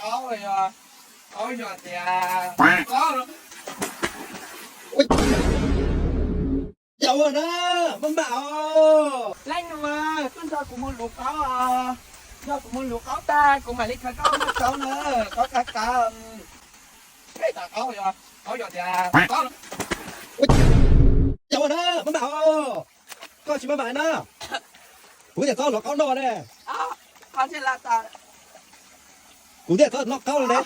Qaub yog, qaub yog tias qaub. Yog ua na, maj mam os. Leej nus, koj nrog kuv mus luv qaub os. Nrog kuv mus luv qaub tag kuv mam li khaws koj mus rau na, qaub kav kav. Peb tas qaub yog, qaub yog tias qaub. Yog ua na, maj mam os. Koj tsis maj mam na. Kuv tias txhob noj qaub noj ne. Kuv tias txhob noj qaub ne.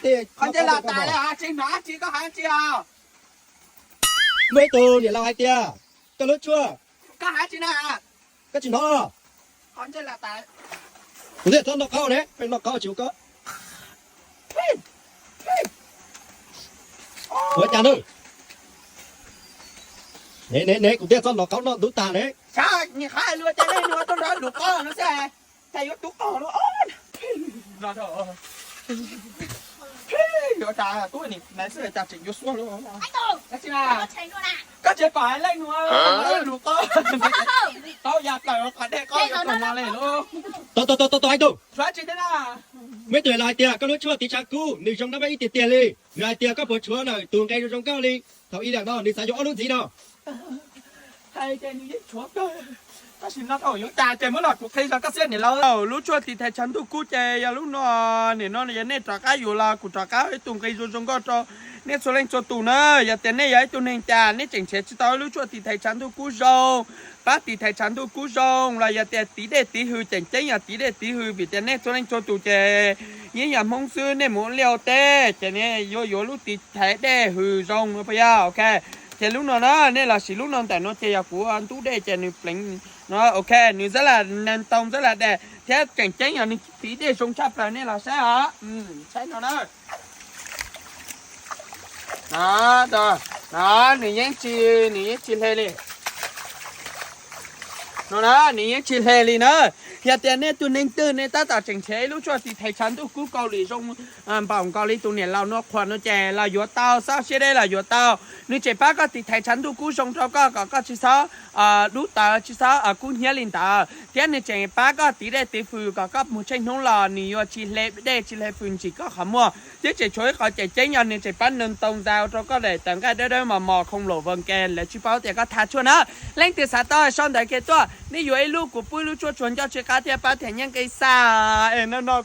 Muaj ib tug niam laus hais tias, koj lub tshuaj, koj tsis hnov. Kuv tias txhob noj qaub ne, pheej noj qaub tsis ua koj. Ua cas na? Ne ne ne, kuv tias txhob noj qaub noj ntub tag ne. Koj tsis pom leej nus, qaub ya plaws qhov dej qaub ya plaws no li lauj. Tau tau tau tau, ib tug. Muaj ib tug niam laus hais tias koj lub tshuaj tiv tshav kub nws zoo dab pab ib tiag tiag li. Nws hais tias koj puas tshuav na tus nqe zoo zoo nkauj li. Thaum ib lam no nws xav yuav ob lub ntxiv no. Hais tias nws yeej tshuav kawg, tab sis no thaum yuav cas ces muab los kuv qhia rau koj xwb niam laus. Lub tshuaj tiv thaiv tshav ntuj kub ces yog lub no. Nim no yog nej rov qab yuav los kuv rov qab ib tug nqi zoo zoo nkauj rau nej txhua leej txhua tus na. Yog tias nej yog ib tug neeg cas nej tseem nrhiav tsis tau lub tshuaj tiv thaiv tshav ntuj kub zoo, pab tiv thaiv tshav ntuj kub zoo los yog tias tiv dej tiv hws, tseem ceeb yog tiv dej tiv hws vim tias nej txhua leej txhua tus ces yeej yog Hmoob xwb, nej mus ua liaj ua teb ces nej yuav yuav lub tiv thaiv dej hws zoo no puas yog? Ok, ces lub no na, nej los siv lub no ntawm no ces yog kuv ntub dej ces nws pleev no. Ok, nws tab lam neeg tau tab lam dej thiab tseem ceeb yog nws tiv dej zoo tshaj plaws, nej los saib os. Saib no na. No, no, nws yeej tsis, nws yeej tsis hle li. No na, nws yeej tsis hle li na. Yog tias nej tus neeg twg nej tab tom tseem nrhiav ib lub tshuaj tiv thaiv tshav ntuj kub Kaus Lim zoo npaum nkaus li tus niam laus no qhuas no ces los yuav tau, xab siab deb los yuav tau. Nws tseem pab koj tiv thaiv tshav ntuj kub zoo rau koj kom koj tsis txhob dub tawv, tsis txhob kub hnyiab li ntawd, thiab nws tseem pab koj tiv dej tiv hws kom koj mus tsheej hnub los nws yuav tsis hle dej tsis hle hws ntsim koj qhov muag, thiab tseem tshuav ib qhov tseem ceeb yog nws tseem pab neeg tau ntau rau koj daim tawv nqaij dawb dawb mos mos khoom lom vos ke lawv tsis paub tias koj tha tshuaj na. Leej twg xav tau sau ntawv kiag tuaj, nej yuav ib lub kuv pub lub tshuaj tsuag nco tsis qab thiab pab thiam nyiaj nqi xa. Es no no